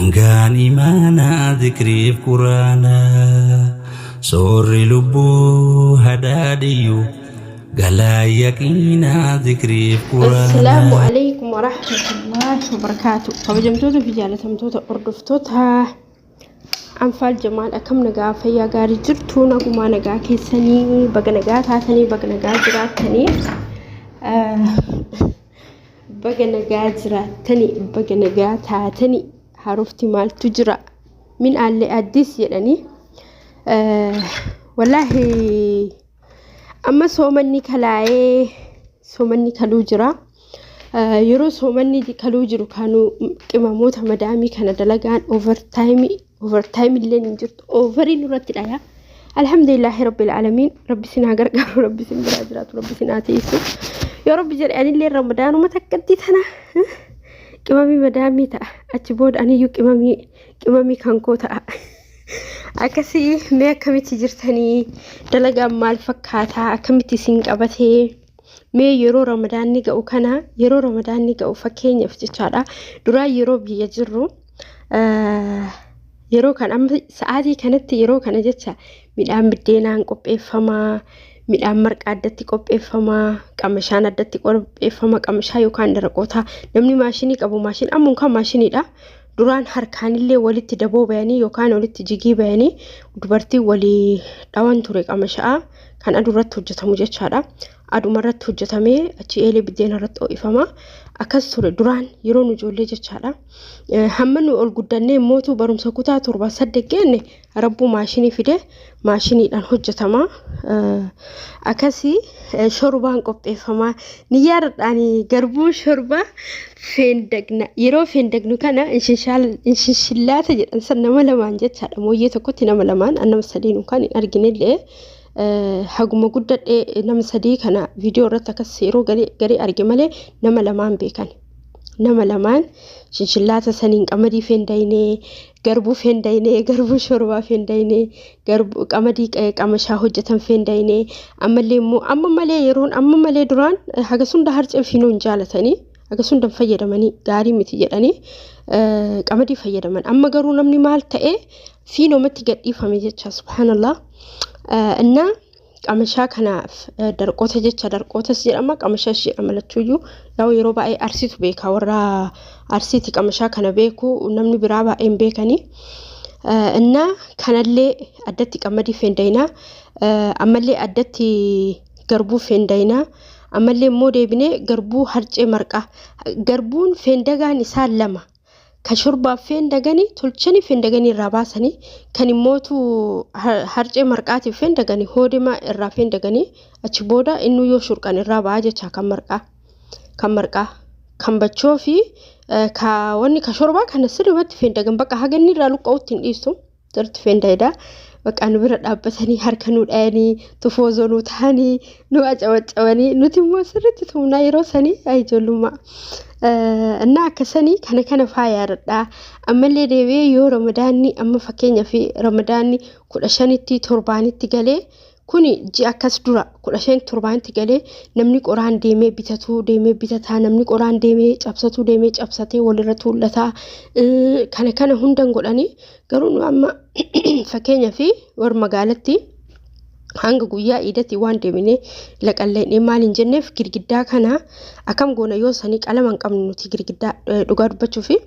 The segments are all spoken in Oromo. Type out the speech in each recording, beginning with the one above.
Dhangaan imaanaa zikriif quraanaa Soorri lubbuu hadhaadhiyyu galaa yaqiinaa zikriif Assalaamu quraanaa. alaikum warahmatullahi wabarakaatu. Kabajamtoota fi jaalatamtoota hordoftoota Anfaal Jamaal, akkam nagaa fayyaa gaarii jirtu? Nagumaa nagaa keessanii, baga nagaa taatanii, baga nagaa jiraattanii, baga nagaa jiraattanii, baga nagaa taatanii. Haarofti maaltu jira? Min aallee addis jedhanii. Wallaahi amma soomanni kalaa'ee soomanni kaluu jira. Yeroo soomanni kaluu jiru kanuu qimamoota madaamii kana dalagaan overtime overtime illee hin jirtu, overii nurratti dhaya. Alhamdulillaahi rabbil aalamiin. Rabbi sin haa gargaaru, rabbi sin biraa jiraatu, rabbi sin haa tiisu. Yoo rabbi jedhe anillee ramadaanuma takkatti tana qimamii madaamii ta'a. Achi booda aniyyuu qimamii qimamii kan koo ta'a. Akkasii mee akkamitti jirtanii? Dalagaan maal fakkaataa? Akkamitti isin qabatee? Mee yeroo ramadaanni ga'u kana, yeroo ramadaanni ga'u fakkeenyaaf jechaadha, duraan yeroo biyya jirru, yeroo kan amma sa'aatii kanatti, yeroo kana jecha midhaan biddeenaan qopheeffamaa, midhaan marqaa addatti qopheeffamaa, qamashaan addatti qopheeffama, qamashaa yookaan daraqoota. Namni maashinii qabu maashin, ammoo kan maashiniidha. Duraan harkaanillee walitti daboo bayanii yookaan walitti jigii bayanii dubartiin walii dhawan ture. Qamashaa kan aduu irratti hojjetamu jechaadha. Aduma irratti hojjetamee achi eelee biddeena irratti ho'ifama. Akkas ture duraan yeroo nu ijoollee jechaadha. Hamma nu ol guddannee mootuu barumsa kutaa 7 8 geenne rabbuu maashinii fide, maashiniidhaan hojjetama. Akkasii shorbaan qopheeffama. Ni yaadadhaani garbuu shorbaa feendagna. Yeroo feendagnu kana inshinshillaata jedhan san nama lamaan jechaadha. Mooyyee tokkotti nama lamaan, nama sadiin kan hin arginellee. Haguma guddadhee nama sadii kana viidiyoo irratti akkas yeroo garii arge malee nama lamaan beekan. Nama lamaan shinshillaata saniin qamadii fendaynee, garbuu fendaynee, garbuu shorbaa fendaynee, garbuu qamadii qamashaa hojjetan fendaynee. Ammallee immoo amma malee, yeroon amma malee, duraan haga sunda harcee fiinoo hin jaalatanii, haga sunda hin fayyadamanii, gaarii miti jedhanii qamadii fayyadaman. Amma garuu namni maal ta'e, fiinoomatti gadhiifame jecha, subhaanallah. Innaa qamashaa kanaaf darqoota jecha, darqootas jedhama, qamashaas jedhama, lachuuyyuu. Yaa'u yeroo baay'ee Arsiitu beeka, warra Arsiiti qamashaa kana beeku, namni biraa baay'ee hin beekanii. Innaa kanallee addatti qamadii fendaynaa, ammallee addatti garbuu fendaynaa, ammallee immoo deebinee garbuu harcee marqaa. Garbuun fendagaan isaa lama. Ka shorbaaf feendaganii tolchanii feendaganii irraa baasanii, kan immootu harcee marqaatiif feendaganii hoodima irraa feendaganii, achi booda innuu yoo shurqan irraa ba'a jecha. Kan marqaa, kan marqaa, kan bachoo fi ka wanni ka shorbaa kana sirriimatti feendagan, bakka haga inni irraa luqqa'utti hin dhiistu, sirriitti feendayidha. Bakka nu bira dhaabbatanii harka nu dhayanii, tufoozoo nu ta'anii, nu acawacawanii, nuti immoo sirriitti tumnaa yeroo sanii ijoollummaa. Innaa akkasanii kana kana faa yaadadha. Ammallee deebi'ee yoo ramadaanni amma fakkeenyaaf ramadaanni 15tti torbaanitti galee, kuni ji'a akkas dura 15 torbaanitti galee, namni qoraan deemee bitatuu deemee bitataa, namni qoraan deemee cabsatuu deemee cabsatee walirra tuullataa, kana kana hundan godhanii. Garuu nu amma fakkeenyaaf warra magaalatti hanga guyyaa iidatti waan deemnee laqallee maal hin jenneef, girgiddaa kana akkam goona? Yoo sanii qalama hin qabnu nuti girgiddaa, dhugaa dubbachuu fi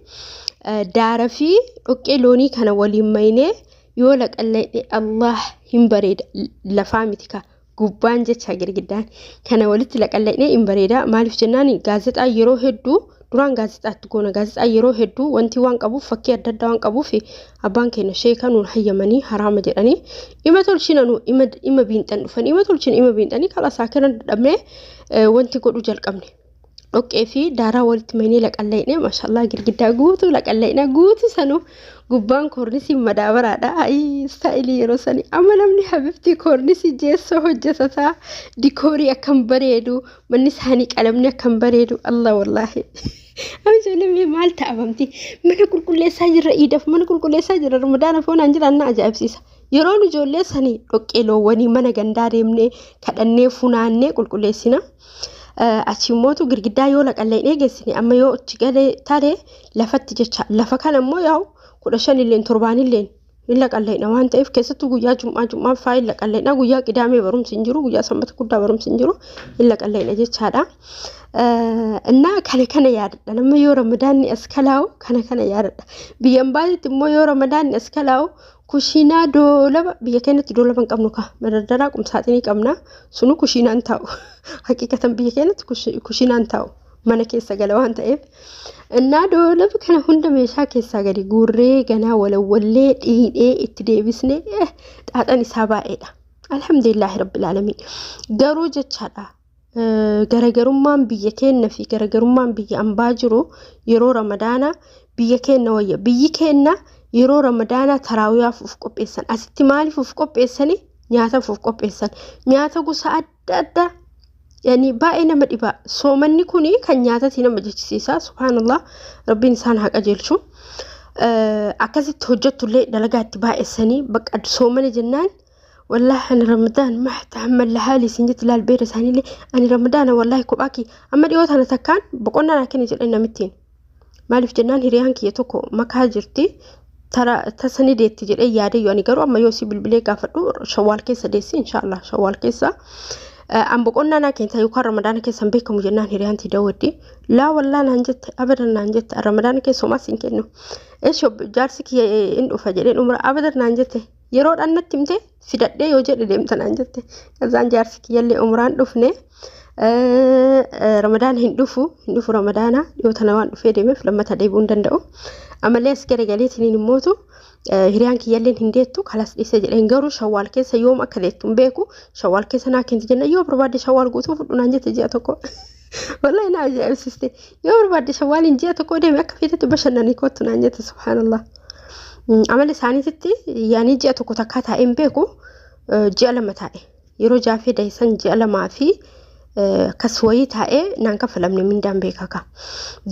daara fi dhoqqee loonii kana waliin maynee yoo laqallee, Allah, hin bareeda. Lafaa miti ka gubbaan jecha, girgiddaan kana walitti laqallee hin bareeda. Maaliif jennaan, gaazexaa yeroo hedduu duraan gaazexaatti goona. Gaazexaa yeroo hedduu wanti waan qabuuf, fakkii adda addaa waan qabuuf, abbaan keenya sheeka nuun hayyamanii, haraama jedhanii. Ima tolchina nu ima biinxan dhufan, ima tolchina, ima biinxanii, kala saakira dadhabnee wanti godhuu jalqabne. Dhoqqee fi daaraa walitti maynee laqallayne, maashaallah, girgiddaa guutuu laqallayna, guutuu sanuu gubbaan koornisii madaabaraadha. Ayi istaayilii yeroo sanii! Amma namni habibtii koornisii jeessoo hojjetataa, dikoorii akkam bareedu, manni isaanii qalamni akkam bareedu, Allah, wallaahi. Amma ijoolleen mee maal ta'a bamti, mana qulqulleessaa jirra iidaf, mana qulqulleessaa jirra ramadaana foonaan jiraan, na ajaa'ibsiisa. Yeroon ijoollee sanii dhoqqee loowwanii mana gandaa deemnee kadhannee funaannee qulqulleessina. Achi immootu girgiddaa yoo laqallee geessine amma yoo achi galee tare lafatti jecha lafa kana immoo yaa'u 15 illeen 7 illeen hin laqalleedha waan ta'eef, keessattuu guyyaa jum'aa jum'aa fa'aa hin laqalleedha, guyyaa qidaamee barumsi hin jiru, guyyaa sanbata guddaa barumsi hin jiru, hin laqalleedha jechaadha. Innaa kana kana yaadadha nama yoo ramadaanni as kalaa'u, kana kana yaadadha. Biyyan baay'eetti immoo yoo ramadaanni as kalaa'u kushiinaa doolaba, biyya keenyatti doolaba hin qabnu, kaa madardaraa qumsaaxinii qabna, sunu kushiinaan taa'u, haqiiqatan biyya keenyatti kushiinaan taa'u mana keessa gala waan ta'eef. Innaa doolaba kana hunda meeshaa keessaa gadi guurree ganaa walawwallee dhiidhee itti deebisnee xaaxan isaa baay'eedha. Alhamdulillaahi rabbil aalamiin. Garuu jechaadha, garagarummaan biyya keenya fi garagarummaan biyya ambaa jiru yeroo ramadaanaa biyya keenya wayya. Biyyi keenya yeroo ramadaanaa taraawiyaaf uf qopheessan. Asitti maaliif uf qopheessani? Nyaataaf uf qopheessan. Nyaata gosa adda addaa, yani baay'ee nama dhiba. Soomanni kuni kan nyaatati nama jechisiisa. Subhaanallah, rabbiin isaan haa qajeelchu. Akkasitti hojjettullee dalagaa itti baay'essanii bakka soomana jennaan, wallaahi ani ramadaan ma tahammal haali isin jetti laal beera isaaniillee, ani ramadaana wallaahi kophaa kiyya amma dhiyoo tana takkaan boqonnaa naa kenni jedhan namittiin. Maaliif jennaan hiriyaan kiyya tokko makaa jirti, tara tasa ni deetti jedhee yaadee, ani garuu amma yoo si bilbilee gaafadhu Shawaal keessa deessi, inshaallah Shawaal keessa. An boqonnaa naa kennita yookaan ramadaana keessa hin beekamu jennaan hiriyaan tii daawwaddi. Laa wallaa naan jette, abadan naan jette, ramadaana keessa homaas hin kennu. Eesh jaarsi kiyya in dhufa jedheen umra, abadan naan jette. Yeroo natti himte fidadhee yoo jedhe deemta naan jette. Kazaan jaarsi kiyyallee umraan dhufne. Ramadaan hin dhufu, hin dhufu ramadaana dhiyoo tana waan dhufee deemeef lammata deebi'uu hin danda'u. Ammallee as garagaleetiin immootu hiriyaan kiyyalleen hin deettu, kalas dhiise jedheen. Garuu Shawaal keessa yoom akka deettu hin beeku. Shawaal keessa naa kenti jenna, yoo barbaadde Shawaal guutuu fudhu naan jette ji'a tokko. Wallahi na ajaa'ibsiiste. Yoo barbaadde Shawaaliin ji'a tokko deeme akka feetetti bashannanii kottu naan jette, subhaanallah. Amala isaaniititti yaanii ji'a tokko takkaa taa'ee hin beeku, ji'a 2 taa'e. Yeroo jaafee dahisan ji'a 2 fi akkas wayii taa'ee naan kaffalamne mindaan beekaa.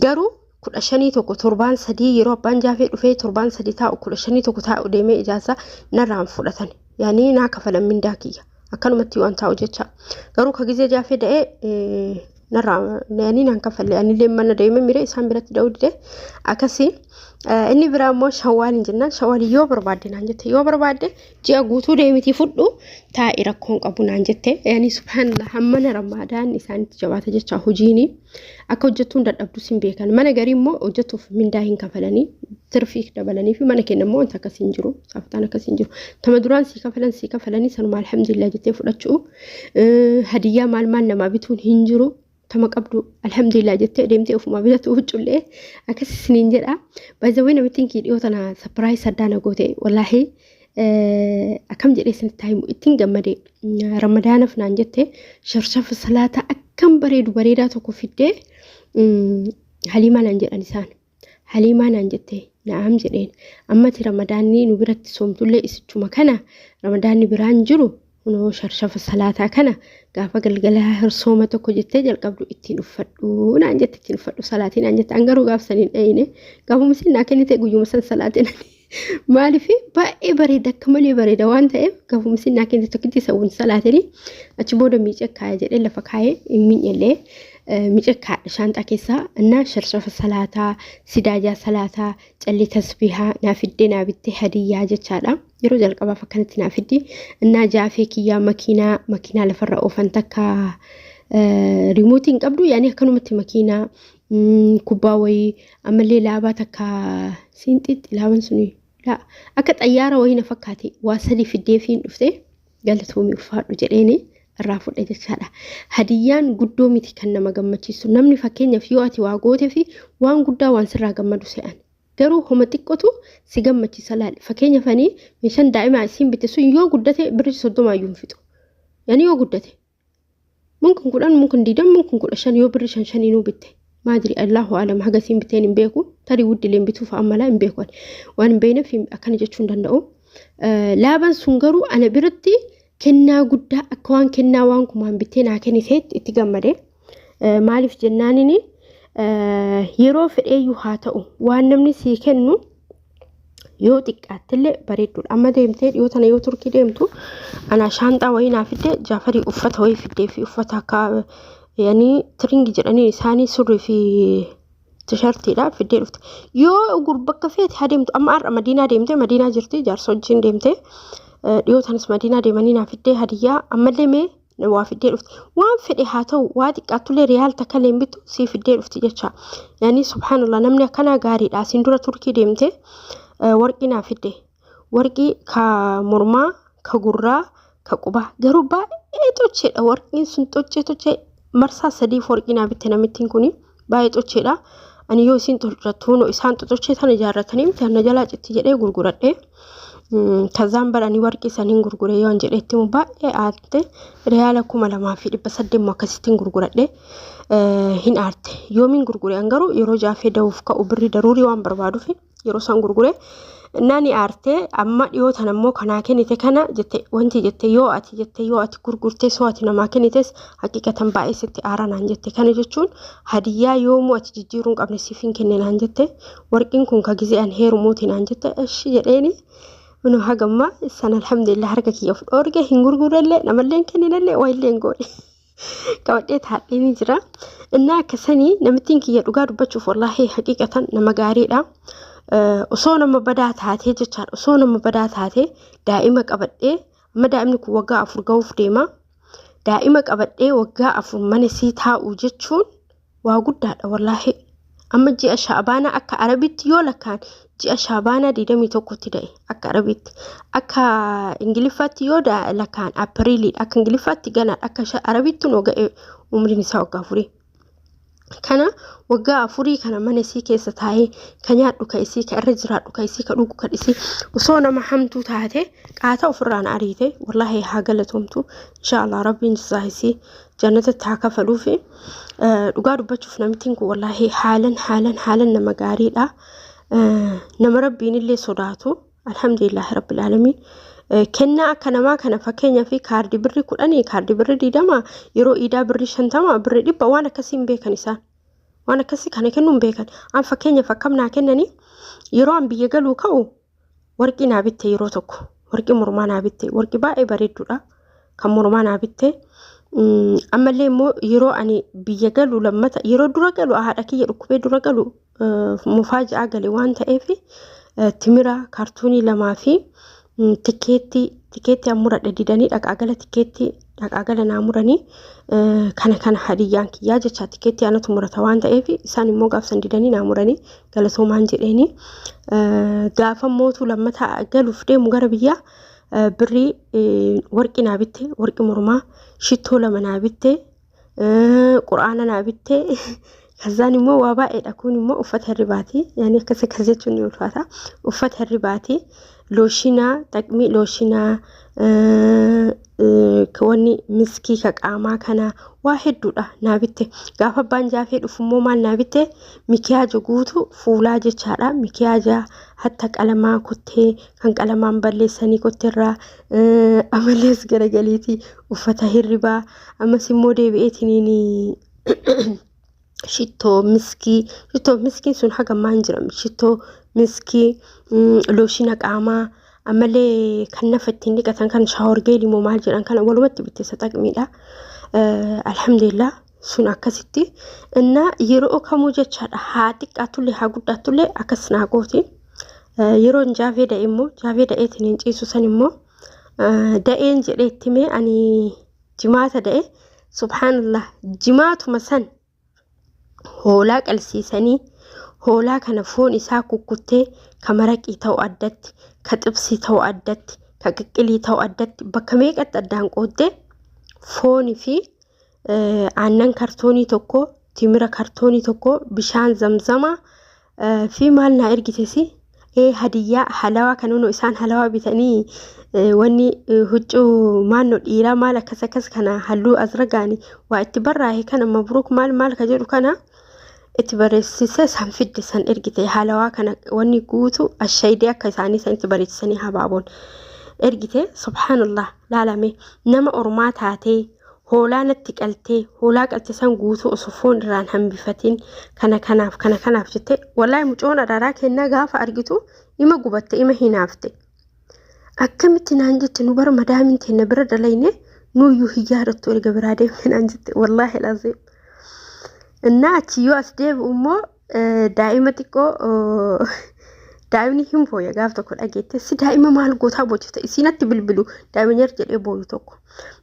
Garuu 15 tokko torbaan 3 yeroo abbaan jaafee dhufee torbaan 3 taa'u, 15 tokko taa'u deemee ijaasa narraan fudhatan. Yaanii naa kafalan mindaa kiyya. Akkanumatti waan taa'u jecha. Garuu ka gizee jaafee da'ee narraa yaanii naan kafalle, anillee mana deemee miree isaan biratti da'uu dide akkasii. Inni biraa immoo Shawaaliin jennaan, Shawaalii yoo barbaadde naan jette, yoo barbaadde ji'a guutuu deemitii fudhu taa'i, rakkoon qabu naan jette. Yani subhaanallah, hammana ramadaan isaanitti jabaata jecha, hojiini akka hojjettuun dadhabdus hin beekan. Mana garii immoo hojjettuuf mindaa hin kafalanii, tirfii dabalanii fi mana keenya immoo wanta akkasii hin jiru, saaftaan akkasii hin jiru. Tama duraan sii kafalan sii kafalanii, sanuma alhamdulillah jettee fudhachuu. Hadiyyaa maal maal namaa bituun hin jiru, tama qabdu alhamdulillah jettee deemtee ofumaa bitatu huccullee akkas isiniin jedha. Baay'ee namittiin kii dhiyoo tana surprise addaa na goote, wallaahi akkam jedhee isinitti himu, ittiin gammade. Ramadaanaaf naan jette sharshafa salaataa akkam bareedu bareedaa tokko fiddee, Haliimaa naan jedhan isaan. Haliimaa naan jette, na'am jedheen. Ammati ramadaanni nu biratti soomtullee isichuma kana, ramadaanni biraan jiru, kunoo sharshafa salaataa kana gaafa galgala sooma tokko jettee jalqabdu ittiin uffadhu naan jette, ittiin uffadhu salaatii naan jette. An garuu gaaf saniin dhayine, gaafuma isin naa kennite guyyuma san salaatiin. Maaliif baay'ee bareeda, akka malee bareeda waan ta'eef, gaafuma isin naa kennite tokkitti sawwun salaatiin achi booda miicee kaaya jedhee lafa kaayee hin miinyellee miicee kaadha shaanxaa keessaa. Innaa sharshafa salaataa, sidaajaa salaataa, callee tasbiihaa naa fiddee naa bittee hadiyyaa jechaadha. Yeroo jalqabaaf akkanatti naa fiddi. Innaa jaafee kiyyaa makiinaa lafarra oofan takka riimootii hin qabdu, yaani akkanumatti makiinaa kubbaa wayii, ammallee laabaa takka siinxitti laaban suni akka xayyaara wayii na fakkaate waa sadi fiddee fiin dhufte, galatoomii ulfaadhu jedheeni irraa fudhe jechaadha. Hadiyyaan guddoo miti kan nama gammachiisu. Namni fakkeenyaaf yoo ati waa goote fi waan guddaa waan sirraa gammadu se'an. Garuu homa xiqqootu si gammachiisa laali. Fakkeenyaaf ani meeshaan daa'imaa isiin bitte sun yoo guddate birri 30 iyyuu hin fixu. Yani yoo guddate mumkin 10, mumkin 20, mumkin 15, yoo birri shan shaniinuu bitte. Maadri allahu alam, haga isiin bitteen hin beeku. Tarii wuddileen bituuf ammalaa hin beeku. Waan hin beekneef akkana jechuu hin danda'u. Laaban sun garuu ana biratti kennaa guddaa akka waan kennaa waan kumaan bittee naa kenniteetti itti gammade. Maaliif jennaanini yeroo fedheeyyuu haa ta'u waan namni sii kennu yoo xiqqaattillee bareedduudha. Amma deemtee dhiyoo tana yoo Turkii deemtu anaa shaanxaa wayii naa fidde, Jaafarii uffata wayii fiddee fi uffata akka Yani tiringi jedhanii isaanii surrii fi tishartiidha fiddee dhufte. Yoo bakka feete haa deemtu. Amma har'a Madiinaa deemte, Madiinaa jirti, jaarsa wajjin deemte. Dhiyoo tanas Madiinaa deemanii naa fiddee hadiyyaa, ammallee mee waa fiddee dhufte. Waan fedhe haa ta'u, waa xiqqaattullee riyaal takka illee hin bittu, sii fiddee dhufti jecha. Yani subhaanallah, namni akkanaa gaariidha. Asiin dura Turkii deemte, warqii naa fidde. Warqii ka mormaa, ka gurraa, ka qubaa, garuu baay'ee tocheedha. Warqiin sun tochee tochee, marsaa sadiif warqii naa bitte namittiin kuni, baay'ee tocheedha. Ani yoo isin tolchattu isaan totochee tana ijaarratanii miti, na jalaa citti jedhee gurguradhe. Kazaan badhanii warqii saniin gurgure yoo an jedhetti immoo baay'ee aarte. Riyaala 2800 immoo akkasittiin gurguradhe, hin aarte. Yoomiin gurgure an garuu yeroo jaafee da'uuf ka'u birri daruurii waan barbaaduuf yeroo isaan gurgure nani aarte. Amma dhiyoo tana immoo kanaa kennite kana jette, wanti jette, yoo ati jette, yoo ati gurgurtes, yoo ati namaa kennites, haqiqatan baay'ee sitti aara naan jette. Kana jechuun hadiyyaa yoomuu ati jijjiiruu hin qabne siif hin kenne naan jette. Warqiin kun ka gizee an heerumuuti naan jette. Eshi jedheeni. Minu hagamma san alhamdulillah harka kiyya of dhoorge, hin gurgurellee, namallee hin kenninellee, waa illee hin goone. Qabadhee taa'ee ni jira. Innaa akkasanii namittiin kiyya dhugaa dubbachuuf wallaahi haqiqatan nama gaariidha. Osoo nama badaa taatee jechaadha. Osoo nama badaa taatee daa'ima qabadhee, amma daa'imni kun waggaa 4 ga'uuf deema. Daa'ima qabadhee waggaa 4 mana sii taa'u jechuun waa guddaadha wallaahi. Amma ji'a Shaabaanaa akka Arabitti yoo lakkaan ji'a Shaabaanaa 21tti da'e akka Arabitti. Akka Ingiliffaatti yoo lakkaan Apiriiliidha. Akka Ingiliffaatti ganaadha. Akka Arabitti noo ga'e umriin isaa waggaa 4. Kana waggaa 4 kana mana isii keessa taa'ee ka nyaadhu ka isii, ka irra jiraadhu ka isii, ka dhugu ka isii. Osoo nama hamtuu taate qaata ofirraan ariite. Wallaahi haa galatoomtu, inshaallah rabbiin jazaa isii jannatatti haa kafaluufi. Dhugaa dubbachuuf namittiin kun wallaahi haalan haalan haalan nama gaariidha. Nama rabbiin illee sodaatu, alhamdulillahi rabbil aalamiin. Kennaa akka namaa kana fakkeenyaa fi kaardii birrii 10, kaardii birrii 20, yeroo iidaa birrii 50, birrii 100, waan akkasii hin beekan isaan. Waan akkasii kana kennuu hin beekan. An fakkeenyaaf akkam naa kennanii, yeroo an biyya galuu ka'u warqii naa bitte, yeroo tokko warqii mormaa naa bitte, warqii baay'ee bareedduudha kan mormaa naa bitte. Ammallee immoo yeroo ani biyya galu lammata, yeroo dura galu haadha kiyya dhukkubee dura galu mufaaja'aa gale waan ta'eef, timira kaartuunii lamaa fi tikeettii an muradhe didanii dhaqaa gala, tikeettii dhaqaa gala naa muranii. Kana kana hadiyyaan kiyyaa jecha, tikeettii anatu murata waan ta'eef, isaan immoo gaafsan didanii naa muranii, galatoomaan jedheeni. Gaafa mootuu lammata galuuf deemu gara biyyaa birrii warqii naa bitte, warqii mormaa, shittoo lama naa bitte, quraana naa bitte. Kazaan immoo waa baay'eedha. Kun immoo uffata hirribaati. Yani akkas akkas jechuun ni ulfaata. Uffata hirribaati. Looshinaa, xaqmii looshinaa, wanni miskii ka qaamaa kana, waa hedduudha naa bitte. Gaafa abbaan jaafee dhufu immoo maal naa bitte? Mikiyaaja guutuu fuulaa jechaadha. Mikiyaaja hatta qalamaa kottee kan qalamaan balleessanii kotteerraa, amalees garagaliiti uffata hirribaa, ammas immoo deebi'eetiniin shittoo, miskii, shittoo miskiin sun haga ammaa hin jiran, shittoo, miskii, looshina qaamaa, ammallee kan nafa ittiin dhiqatan kan shower gelii moo maal jedhan kana walumatti bitte, isa xaqmiidha. Alhamdulillah sun akkasitti. Innaa yeroo kamuu jechaadha, haa xiqqaattullee haa guddattullee akkas naa gooti. Yeroo jaafee da'e immoo, jaafee da'eetiin hin ciisu san immoo, da'een jedhee itti mee, ani jimaata da'e. Subhaanallah, jimaatuma san hoolaa qalsiisanii, hoolaa kana foon isaa kukkuttee, ka maraqii ta'u addatti, ka xibsii ta'u addatti, ka qiqqilii ta'u addatti, bakka meeqatti addaan qooddee, foonii fi aannan kartoonii tokko, timira kartoonii tokko, bishaan zamzamaa fi maal naa ergitesi, hadiyyaa halawaa kan nunu isaan halawaa bitanii, wanni huccuu maannoo dhiiraa maal akkas akkas kana halluu azragaani waa itti barraa'e kana, mabruuk maal maal ka jedhu kana itti barreessisee san fidde, san ergite. Halawaa kana wanni guutuu ashaydee akka isaanii san itti barreessisanii habaaboon ergite. Subhaanallah, laalame, nama ormaa taatee hoolaa natti qaltee, hoolaa qalte san guutuu osoo foon irraan hambifatiin kana kanaaf kana kanaaf jette. Wallaahi mucoon araaraa kennaa gaafa argitu ima gubatte, ima hinaafte. Akkamitti naan jette, nu bara madaamin teenya bira dalayne Nuyyuu hin yaadattu erga biraa deemne naan jette, wallaahi laziim. Innaa achi yoo as deebi'u immoo daa'ima xiqqoo, daa'imni hin booya gaaf tokko dhageette. Si daa'ima maal gootaa boochifta? Isiinatti bilbilu daa'ima nyaar jedhee booyu tokko.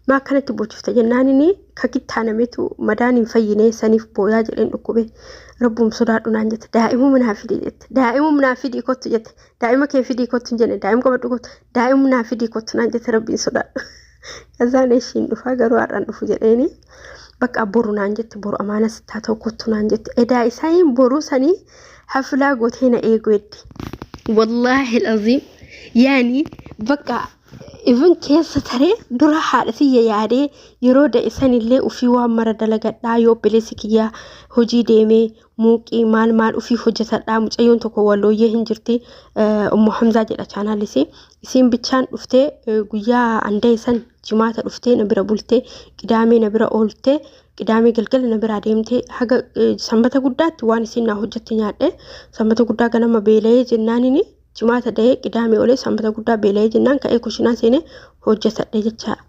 Maa akkanatti boochifta jennaan, inni kakittaanametu madaan hin fayyine saniif booyaa jedheen dhukkube. Rabbuum sodaadhu naan jette. Daa'imuma naa fidi jette. Daa'imuma naa fidii kottu jette. Daa'ima kee fidii kottu hin jenne, daa'ima qabadhu kottu, daa'imuma naa fidii kottu naan jette, rabbiin sodaadhu. Kazaan ishiin dhufaa garuu har'aan dhufu jedheeni. Bakka boru naan jette, boru amaana sittaa ta'u kottu naan jette. Edaa isaan boruu sanii haflaa gootee na eegu heddi. Wallaahi aziim, yaani bakka even keessa taree dura haadha tiyya yaadee yeroo da'e sanillee ufii waan mara dalagadhaa, yoo obboleessi kiyyaa hojii deemee muuqii maal maal ufii hojjetadhaa. Mucayyoon tokko wallooyyee hin jirti, Ummu Hamzaa jedha chaanaallisii. Isiin bichaan dhuftee guyyaa anda'e san Jimaata dhuftee na bira bultee, Qidaamee na bira ooltee, Qidaamee galgala na biraa deemtee, haga Sanbata guddaatti waan isiin naa hojjette nyaadhe. Sanbata guddaa ganama beela'ee jennaanini, Jimaata da'ee, Qidaamee oolee, Sanbata guddaa beela'ee jennaan ka'ee kushinaa seenee hojjetadhe jechaadha.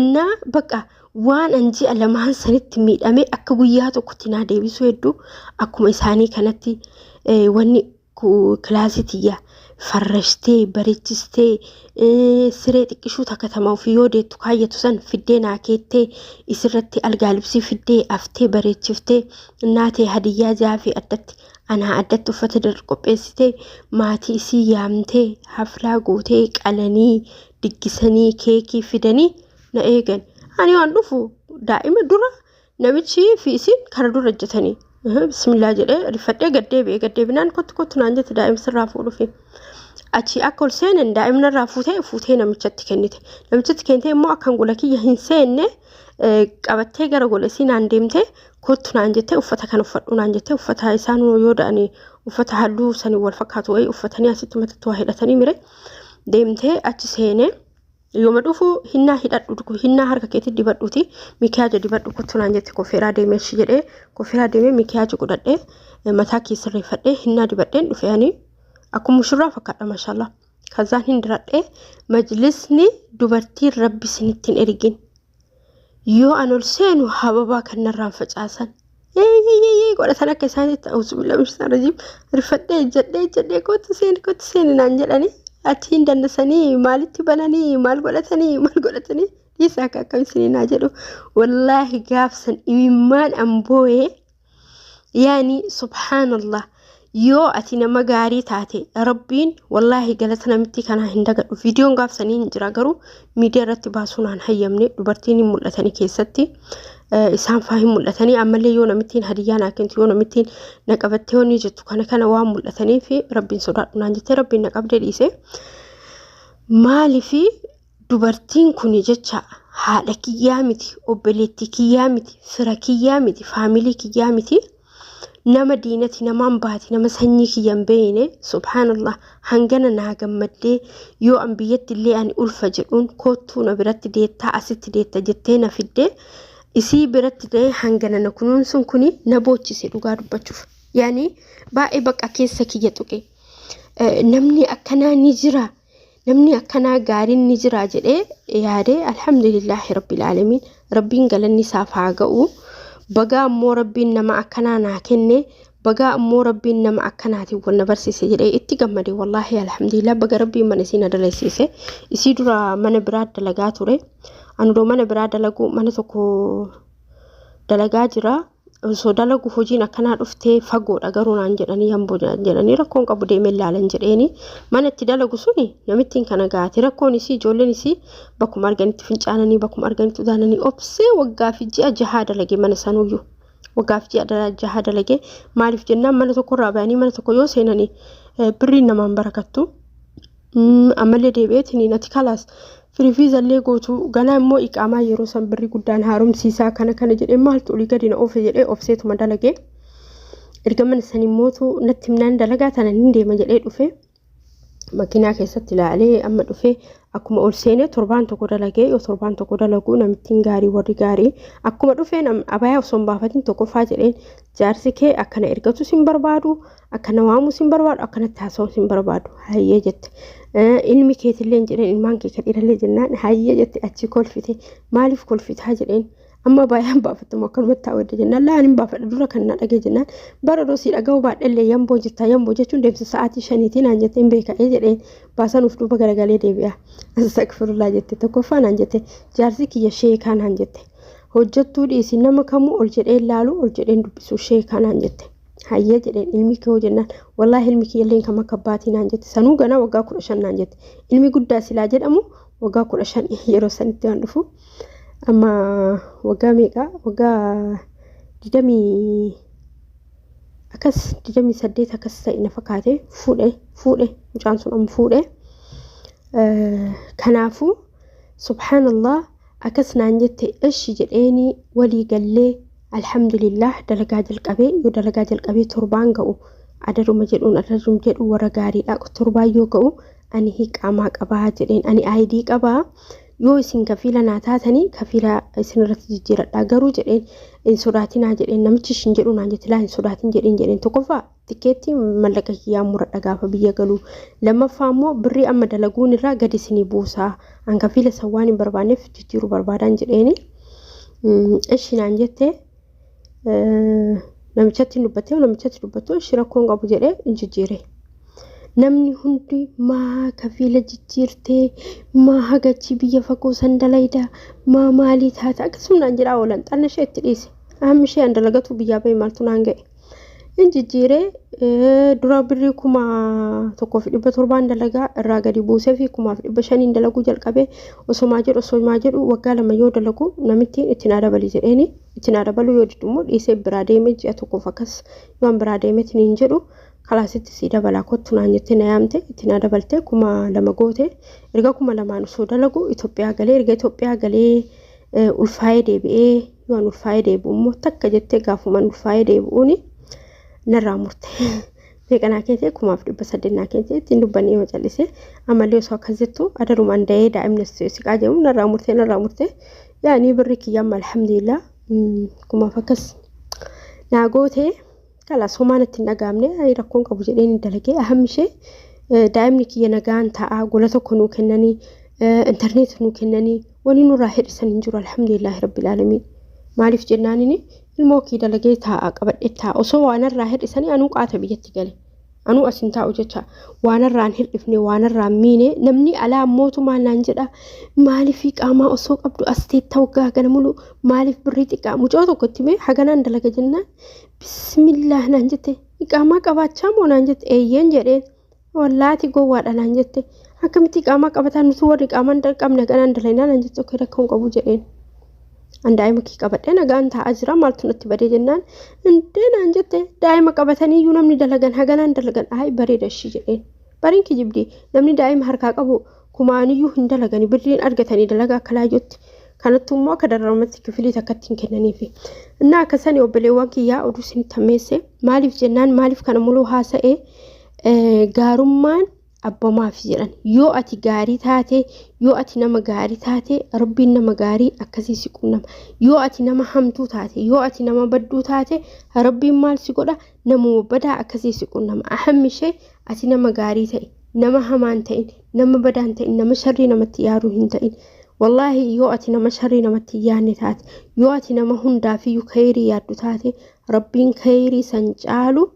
Innaa bakka waan an ji'a lamaan sanitti miidhamee akka guyyaa tokkotti naa deebisuu hedduu akkuma isaanii kanatti wanni kilaasii tiyya farrashtee bareechistee, siree xiqqishuu takka tama ofii yoo deettu kaayyatu san fiddee naa keettee, isirratti algaa libsii fiddee aftee bareechiftee, naatee hadiyyaa jaafii addatti anaa addatti uffata dar qopheessitee, maatii isii yaamtee haflaa gootee, qalanii diggisanii keekii fidanii na eegan. Ani waan dhufu daa'ima dura namichi fi isiin kara dura hojjetanii. Bismillaa jedhee rifadhee gad deebi'ee, gad deebinaan kottu kottu naan jette daa'ima sirraa fuudhuufi. Achi akka ol seenan daa'imni irraa fuutee fuutee namichatti kennite. Namichatti kennitee immoo akkan gola kiyya hin seenne qabattee gara gola isii naan deemtee, kottu naan jettee, uffata kana uffadhu naan jettee, uffata isaan yoo da'anii uffata halluu sanii wal fakkaatu wayii uffatanii asitti matatti waa hidhatanii mire deemtee achi seenee, yooma dhufu hinnaa hidhadhu, hinnaa harka keetti dibadhuuti mikiyaaja dibadhu kottu naan jette. Kofeeraa deemee ishi jedhee, kofeeraa deemee mikiyaaja godhadhee, mataa kee sirreeffadhee, hinnaa dibadheen dhufe. Ani akkuma mushurraa fakkaadha, mashallah. Kazaan hin diradhee majlisni dubartiin rabbi isinitti hin ergin. Yoo an ol seenu hababaa kan narraan facaasan. Eeyyee godhatan akka isaanitti, auzubillah min rajiim, rifadhee jedhee jedhee, kottu seeni kottu seeni naan jedhanii achi hin dandasanii, maalitti bananii, maal godhatanii maal godhatanii dhiisa akka akkam isinii naa jedhu. Wallaahi gaafsan imimmaan an boo'ee, yaani subhaanallah, yoo ati nama gaarii taate rabbiin wallaahi galata namitti kanaa hin dagadhu. Viidiyoon gaafsanii hin jira garuu miidiyaa irratti baasuu naan hayyamne. Dubartiin hin mul'atanii keessatti, isaan faa hin mul'atanii. Ammallee yoo namittiin hadiyyaa naa kennitu, yoo namittiin na qabattee honni jettu kana kana waan mul'ataniif, rabbiin sodaadhu naan jettee rabbiin na qabdee dhiise. Maaliifi dubartiin kun jecha haadha kiyyaa miti, obboleettii kiyyaa miti, fira kiyyaa miti, faamilii kiyyaa miti, nama diinati, namaan baati, nama sanyii kiyya hin beekne, subhaanallah, hangana naa gammaddee, yoo an biyyatti illee ani ulfa jedhuun koottuu na biratti deettaa, asitti deetta jettee na fiddee, isii biratti ta'ee hangana na kunuunsuun kuni na boochise dhugaa dubbachuuf. Yaani baay'ee bakka keessa kiyya tuqe. Namni akkanaa ni jira. Namni akkanaa gaariin ni jira jedhee yaadee, alhamdulillaahi rabbil aalamiin, rabbiin galanni isaaf haa ga'u. Bagaa ammoo rabbiin nama akkanaa naa kenne, bagaa ammoo rabbiin nama akkanaatiin wal na barsiise jedhee itti gammade. Wallaahi alhamdulillah, baga rabbiin mana isii na dalasiise. Isii dura mana biraa dalagaa ture. Ani odoo mana biraa dalagu, mana tokko dalagaa jira. Osoo dalagu hojiin akkanaa dhuftee, fagoodha garuu naan jedhanii, hamboo jedhanii, rakkoon qabu deemee ilaalan jedheeni. Mana itti dalagu suni namittiin kana gaate, rakkoon isii ijoolleen isii bakkuma arganitti fincaananii, bakkuma arganitti utaalanii. Obsee waggaa fi ji'a jahaa dalage mana sanuyyuu. Waggaa fi ji'a jahaa dalage. Maaliif jennaan, mana tokkorraa bayanii mana tokko yoo seenanii birriin namaan barakattu. Ammallee deebi'eetiin ati kalaas firifiizallee gootu ganaa immoo iqaamaa yeroo san birrii guddaan haaromsiisaa kana kana jedhee, maaltu olii gadi na oofe jedhee obseetuma dalagee. Erga mana sanii mootu natti himnaan dalagaa tana hin deema jedhee dhufe. Makiinaa keessatti ilaalee amma dhufee akkuma ol seenee torbaan tokko dalagee, yoo torbaan tokko dalaguu namittiin gaarii, warri gaarii akkuma dhufee abayaa osoo hin baafatin tokkoffaa jedheen, "Jaarsi kee akkana ergatu sin barbaadu, akkana waamuu sin barbaadu, akkanatti haasa'uu sin barbaadu." "Hayyee," jette. "Ilmi keetillee," jedheen, "ilmaan kee kan dhiirallee," jennaan, "Hayyee," jette. Achi kolfite. "Maaliif kolfitaa?" jedheen. "Amma baay'een baafatamu akkanumatti taa'u edda," jennaan, "Laa, ani baafadha, dura kan na dhagee," jennaan, "Bara odoo si dhaga'uu baadhellee yamboo jirta, yamboo jechuun deemsa sa'aatii 5tii," naan jette. "Hin beeka'ee," jedheen. Baasan uf duuba garagalee deebi'a. "Astagfirullah," jette. "Tokkoffaa," naan jette, "jaarsi kiyya sheekaa," naan jette. "Hojjettuu dhiisi, nama kamuu ol jedhee laalu, ol jedheen dubbisu, sheekaa," naan jette. "Hayyee," jedheen. "Ilmi kee hoo?" jennaan, "Wallaahi ilmi kiyya illee kam akka abbaatii," naan jette. "Sanuu ganaa waggaa 15," naan jette. Ilmi guddaa silaa jedhamu waggaa 15 yeroo sanitti waan dhufu. Amma waggaa meeqa? Waggaa digdamii akkas, 28 akkas ta'e na fakkaate. Fuudhe mucaan sun amma fuudhe. Kanaafuu subhaanallah, akkas naan jette. "Ishi," jedheeni walii gallee, alhamdulillah, dalagaa jalqabee. Yoo dalagaa jalqabee torbaan ga'u, adaduma jedhuun adaduma jedhu, warra gaariidha. Torbaan yoo ga'u, "Ani hiqaamaa qabaa," jedheen, "ani ID qabaa, yoo isin kafiila naa taatanii kafiila isin irratti jijjiiradhaa garuu," jedheen. "Hin sodaatinaa," jedheen. Namichi ishin jedhu naan jette. "Laa, hin sodaatin," jedheen. Tokkoffaa tikeettii mallaqa kiyyaa muradha gaafa biyya galuu, lammaffaa immoo birrii amma dalaguun irraa gadi isinii buusaa, an kafiila san waan hin barbaanneef jijjiiruu barbaadaan jedheeni. "Ishi," naan jette. Namichatti dubbattee, namichatti dubbattu, "Ishi, rakkoon qabu," jedhee hin jijjiire. Namni hundi, "Maa kafiila jijjiirtee? Maa hagachi biyya fagoo san dalayda? Maa maalii taata?" akkasuma naan jedhaa oolan. Xanna ishee itti dhiise. Amma ishee an dalagatu biyyaa bahe, maaltu naan ga'e? Hin jijjiiree. Dura birrii 1700n dalagaa irraa gadi buusee fi 1500n dalaguu jalqabee, osomaa jedhu waggaa 2 yoo dalagu, namittiin "Itti naa dabali," jedheeni. Itti naa dabaluu yoo diddu immoo dhiisee biraa deemee, ji'a tokkoof akkas yoon biraa deemeetiin hin jedhu, "Kalaasitti sii dabalaa, kottu," naan jettee na yaamte. Itti naa dabaltee 2000 goote. Erga 2000n osoo dalagu Itoophiyaa galee, erga Itoophiyaa galee ulfaa'ee deebi'ee, yoon ulfaa'ee deebi'u immoo takka jettee gaafumaan ulfaa'ee deebi'uuni narraa murte. Meeqa naa keete? 1800 naa keete. Ittiin dubbannee yoo callise, ammallee osoo akkas jettu adarumaan da'ee daa'imni siqaa jedhamu narraa murte, narraa murte. Yaani birri kiyya amma alhamdulillah kumaaf akkas naa goote. Kalaas, homaan itti hin dhagaamne, rakkoon qabu jedheen dalagee. Ahammi ishee daa'imni kiyya nagaan ta'a, gola tokko nuu kennanii, intarneet nuu kennanii, wani nurraa hir'isan hin jiru, alhamdulillahi rabbil aalamiin. Maaliif jennaanini, ilmoo kii dalagee taa'a, qabadhee taa'a. Osoo waanarraa hir'isanii anuu qaata biyyatti gale. Anuu asin taa'u jecha waanarraan hir'ifne, waanarraan miine. Namni alaa mootummaa naan jedha, "Maaliif qaamaa osoo qabdu as teetta waggaa kana mulu? Maaliif birrii xiqqaa?" Mucoo tokko itti mee haganaan dalaga jennaan, "Bismillaah," naan jette. "Qaamaa qabaachaa moo?" naan jette. "Eeyyeen," jedheen. "Wallaati gowwaadha," naan jette. "Akkamitti qaamaa qabataa? Nuti warri qaamaan qabne haganaan dalagnaa," naan jette. "Okay, rakkoon qabu," jedheen. "An daa'ima kee qabadhee nagaan taa'aa jira, maaltu natti badee?" jennaan, "Indee," naan jette, "daa'ima qabatanii iyyuu namni dalagan haganaan dalagan." "Ayi, bareeda ishii," jedheen. "Bariin kijibdi, namni daa'ima harkaa qabu kumaaniyyuu hin dalagani, birriin argatanii dalagaa akka laayyootti. Kanattu immoo akka dararamatti kifilii takkatti hin kennaniifi." Innaa akkasanii obboleewwan kiyyaa, oduu isinitti hammeesse. Maaliif jennaan, maaliif kana muluu haasa'ee? Gaarummaan abbamaaf jedhan. Yoo ati gaarii taate, yoo ati nama gaarii taate, Rabbiin nama gaarii akkasii si qunnama. Yoo ati nama hamtuu taate, yoo ati nama badduu taate, Rabbiin maal si godha? Namuma badaa akkasii si qunnama. Ahammi ishee ati nama gaarii ta'e, nama hamaan ta'in, nama badaan ta'in, nama sharrii namatti yaaduu hin ta'in. Wallaahi, yoo ati nama sharrii namatti hin yaadne taate, yoo ati nama hundaafiyyuu khayrii yaaddu taate, Rabbiin khayrii san caalu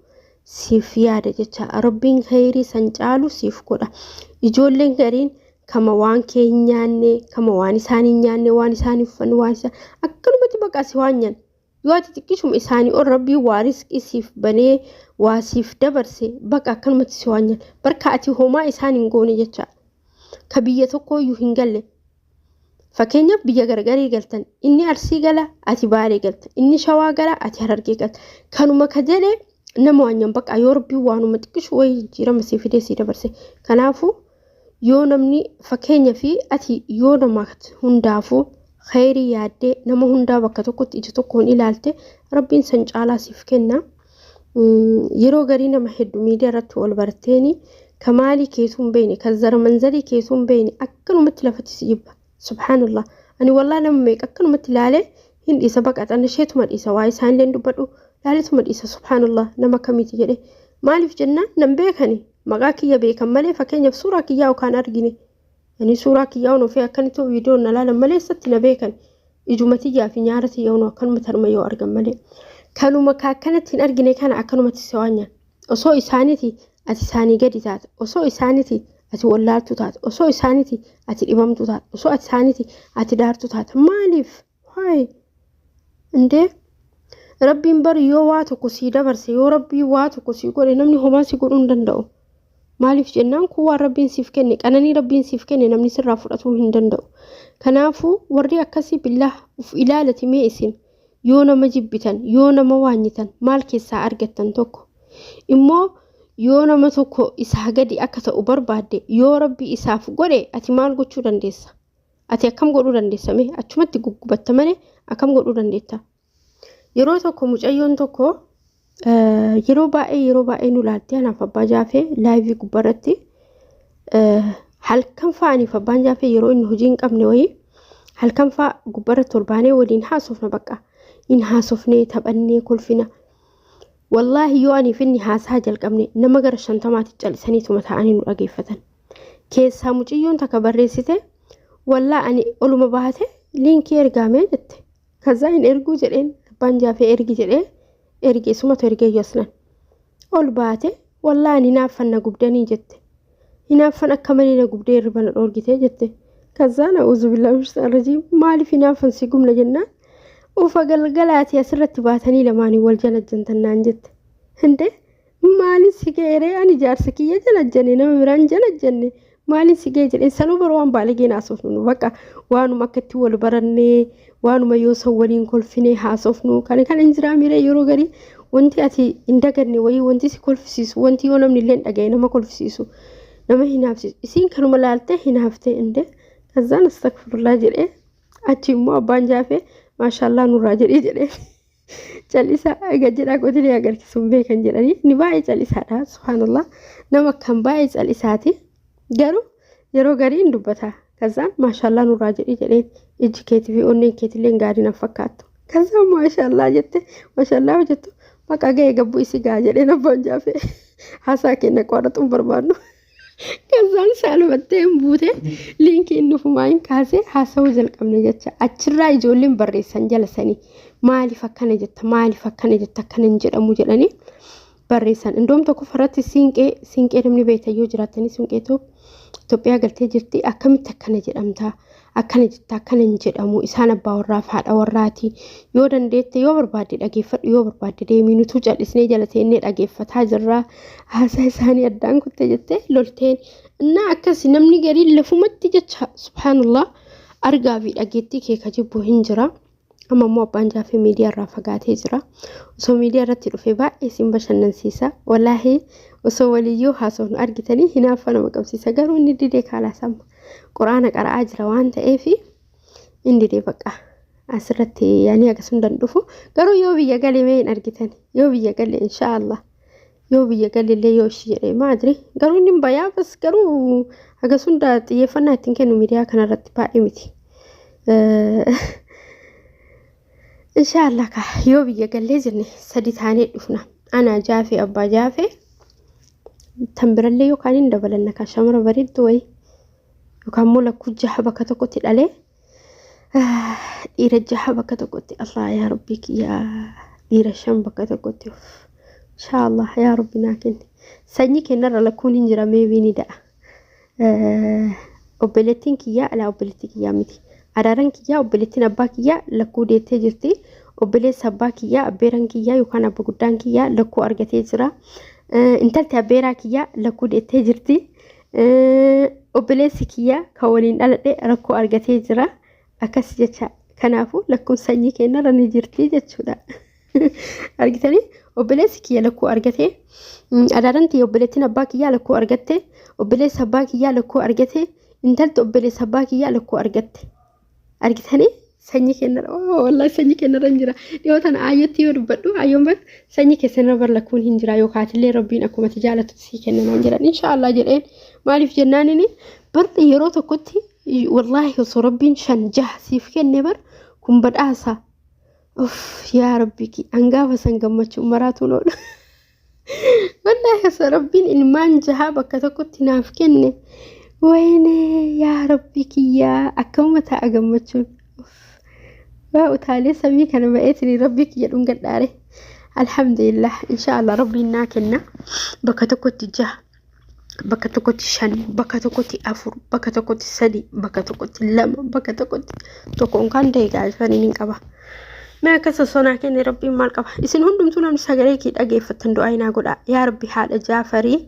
siif yaada jecha, Rabbiin khayrii san caalu siif godha. Ijoolleen gariin kama waan kee hin nyaanne, kama waan isaan hin nyaanne, waan isaan uffanne, waan isaan akkanumatti baqaa si waan nyaanne. Yoo ati xiqqishuma isaanii ol Rabbiin waa riskii siif banee waa siif dabarse, baqa akkanumatti si waan nyaanne. Barka ati homaa isaan hin goone jecha. Ka biyya tokkooyyuu hin galle. Fakkeenyaaf biyya gargarii galtan, inni Arsii gala, ati Baalee galta, inni Shawaa gala, ati Harargee galta. Kanuma ka jedhe nama waan baqa yoo Rabbiin waanuma xiqqishu wayii jijjiirama sii fidee sii dabarse. Kanaafuu yoo namni fakkeenya fi ati yoo nama hundaafuu khayrii yaaddee, nama hundaa bakka tokkotti ija tokkoon ilaalte, Rabbiin san caalaa siif kenna. Yeroo garii nama hedduu miidiyaa irratti wal barteeni Ka maalii keetuu hin beekne, ka zaramanzarii keetuu hin beekne akkanumatti lafatti si jibba. Subhaanallah. Ani wallaa nama meeqa akkanumatti laalee hin dhiisa, baqa xannasheetuma dhiisa, waa isaanillee hin dubbadhu, laaleetuma dhiisa. Subhaanallah, nama akkamiiti jedhe. Maaliif jennaan nan beekani, maqaa kiyya beekan malee, fakkeenyaaf suuraa kiyyaa yookaan argine. Ani suuraa kiyyaa ofii akkanitti viidiyoon na laalan malee eessatti na beekan? Ijuma tiyyaa fi nyaara tiyya onoo akkanuma tarma yoo argan malee. Kanuma ka akkanatti hin argine kana akkanumatti si waanyan. Osoo isaaniti ati isaanii gadi taate, osoo isaaniti ati wallaaltuu taate, osoo isaaniti ati dhibamtuu taate, osoo ati isaaniti ati daartuu taate, maaliif? Hayi! Indee Rabbiin bari yoo waa tokko sii dabarse, yoo Rabbiin waa tokko sii godhe, namni homaa si godhuu hin danda'u. Maaliif jennaan kun waan Rabbiin siif kenne, qananii Rabbiin siif kenne namni sirraa fudhatuu hin danda'u. Kanaafuu warri akkasii billaah uf ilaalati mee isin yoo nama jibbitan, yoo nama waanyitan maal keessaa argattan? Tokko immoo yoo nama tokko isaa gadi akka ta'u barbaadde, yoo Rabbi isaaf godhe ati maal gochuu dandeessa? Ati akkam godhuu dandeessa mee? Achumatti guggubatta malee akkam godhuu dandeetta? Yeroo tokko mucayyoon tokko yeroo baay'ee nu laaltee, anaaf abbaa jaafee live gubbaarratti halkan fa'a, aniif abbaan jaafee yeroo inni hojii hin qabne wayii halkan fa'a gubbaarratti ol baanee waliin haasofna, bakka hin haasofnee taphannee kolfina. Wallaahi yoo aniif inni haasaa jalqabne nama gara 50tti callisaniituma ta'anii nu dhageeffatan. Keessaa mucayyoon takka barreessite, "Wallaa ani oluma baate liinkii ergaamee," jette. Kazaa hin erguu jedheen, abbaan jaafee ergi jedhee erge, isumatu ergee aslan. Ol baate, "Wallaa ani hinaaffan na gubdanii," jette. "Hinaaffan akka malee na gubdee hirriba na dhoorgitee," jette. Kazaan a'uuzu billaahi min rajiim, maaliif hinaaffan si gubna jennaan, "Ufa galgalaati asirratti baatanii lamaanii wal jalajjantan," naan jette. Hindee maaliin si ga'eeree? Ani jaarsa kiyya jalajjane, nama biraan jalajjanne, maaliin si ga'e jedheen. Sanuu baruu waan baaligeen haasofnu nu bakka waanuma akka itti wal barannee, waanuma yoo san waliin kolfinee haasofnu kana kana hin jiraa miiree. Yeroo garii wanti ati hin daganne wayii, wanti si kolfisiisu, wanti yoo namni illee hin dhagaye nama kolfisiisu, nama hinaafsisu, isiin kanuma laaltee hinaaftee indee. Kazaan astagfirullah jedhee, achi immoo abbaan jaafee "Maashaallah nurraa jedhee," jedhee callisaa egaa jedhaa qotilee agarsiisuun beekan jedhanii. Inni baay'ee callisaadha, subhaanallah, nama kan baay'ee callisaati, garuu yeroo garii hin dubbata. Kazaan "Maashaallah nurraa jedhee," jedheen, "ijji keetii fi onneen keetillee gaarii nan fakkaattu." Kazaan "Maashaallah," jette. "Maashaallah jettu maqaa ga'ee gabbuu isii gaa," jedheen abbaan jaafee, "haasaa keenya qoraxuun barbaadnu." Kazaan saalfattee hin buute, liinkii inni ufumaa hin kaasee haasawuu jalqabne jecha. Achirraa ijoolleen barreessan jala sanii, "Maaliif akkana jetta? Maaliif akkana jetta? Akkana hin jedhamu," jedhanii barreessan. Indoom tokko irratti siinqee namni beektan yoo jiraattanii, siinqee Itoophiyaa galtee jirti, "Akkamitti akkana jedhamta? Akkana jetta, akkana hin jedhamu. Isaan abbaa warraa fi haadha warraati. Yoo dandeette, yoo barbaadde dhageeffadhu, yoo barbaadde deemii, nutuu callisnee jala teennee dhageeffataa jirra. Haasaa isaanii addaan kutte," jettee lolteen. Innaa akkas namni gariin lafumatti jecha, subhaanallah, argaa fi dhageettii kee ka jibbu hin jira. Amma immoo abbaan jaafee miidiyaa irraa fagaatee jira. Osoo miidiyaa irratti dhufee baay'ee isin bashannansiisa. Wallaahi osoo waliyyuu haasofnu argitanii hinaaffaa nama qabsiisa. Garuu inni didee kaalaas amma. Quraana qara'aa jira waan ta'eef inni didee baqa. Asirratti yaanii akkasuma dan dhufu. Garuu yoo biyya galee mee hin argitan. Yoo biyya galee inshaallah. Yoo biyya galee yoo ishii jedhee maadri. Garuu inni hin bayaa bas, garuu hagas hunda xiyyeeffannaa ittiin kennu miidiyaa kanarratti baay'ee miti. Inshaallah ka yoo biyya gallee jenne sadi taanee dhufna. Ana jaafee, abbaa jaafee, tan birallee yookaan hin dabalanna ka shamara bareeddu wayii, yookaan immoo lakkuu jaha bakka tokkotti dhalee, dhiira jaha bakka tokkotti, Allah yaa Rabbii kiyyaa, dhiira shan bakka tokkotti, inshaallah yaa Rabbi naa kenni. Sanyii kennarra lakkuun hin jira, meebii ni da'a. Obboleettiin kiyyaa, alaa obboleettii kiyyaa miti. Araaran kiyyaa, obboleettiin abbaa kiyyaa lakkuu deettee jirti. Obboleessa abbaa kiyyaa, abbeeran kiyyaa yookaan abba guddaan kiyyaa lakkuu argatee jira. Intalti abbeeraa kiyyaa lakkuu deettee jirti. Obboleessi kiyyaa kan waliin dhaladhe rakkoo argatee jira. Akkas jecha, kanaafuu lakkuun sanyii keenyarra ni jirti jechuudha. Argitanii, obboleessi kiyya lakkuu argate, adaadan tiyya obboleettiin abbaa kiyyaa lakkuu argatte, obboleessa abbaa kiyyaa lakkuu argate, intalti obboleessa abbaa kiyyaa lakkuu argatte. Argitanii, Sanyii kennarra wallaahi sanyii kennarra hin jira. Dhiyoo tana aayyootti yoo dubbadhu aayyoon bar sanyii keessanirra bar lakkuun hin jira yookaatillee rabbiin akkuma ati jaalatu sii kenna naan jedhan inshaallah jedheen maaliif jennaan inni bar yeroo tokkotti wallaahi osoo rabbiin shan jaha siif kenne bar kun badhaasa. Uff yaa rabbi ki angaafa san gammachuu maraatuun oolu. Wallaahi osoo rabbiin ilmaan jahaa bakka tokkotti naaf kenne. Wayne yaa rabbi kiyyaa akkamuma ta'a gammachuun. Waa utaalee samii kana ba'eetiin rabbii kiyya dhungadhaare. Alhamdulillah inshaallah rabbiin naa kenna bakka tokkotti jaha. Bakka tokkotti shan, bakka tokkotti afur, bakka tokkotti sadi, bakka tokkotti lama, bakka tokkotti tokko unkaan ta'e gaafanii hin qaba. Mee akka sossonaa kenne rabbiin maal qaba? Isin hundumtuu namni sagalee kee dhageeffattan du'aa inaa godhaa. Yaa rabbi haadha Jaafarii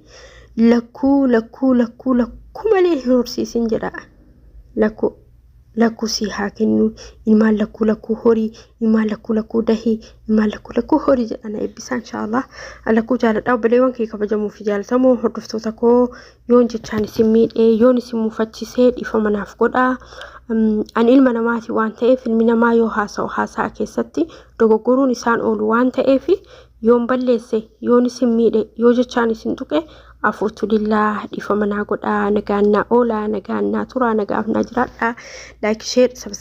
lakkuu lakkuu lakkuu lakkuu malee hin horsiisin jedha. Lakkuu. Lakkuu sii haa kennu ilmaan lakkuu lakkuu horii ilmaan lakkuu lakkuu dahii ilmaan lakkuu lakkuu horii jedha na eebbisaa inshaallah lakkuu jaaladha obboleewwan kee kabajamoo fi jaalatamoo hordoftoota koo yoon jechaan isin miidhee yoon isin muufachisee dhiifama naaf godhaa ani ilma namaati waan ta'eef ilmi namaa yoo haasa'u haasa'a keessatti dogoggoruun isaan oolu waan ta'eef yoon balleesse yoon isin miidhe yoo jechaan isin tuqe afuutu lillaa dhiifama naa godhaa nagaan naa oolaa nagaan naa turaa nagaaf naa jiraadhaa like share subscribe.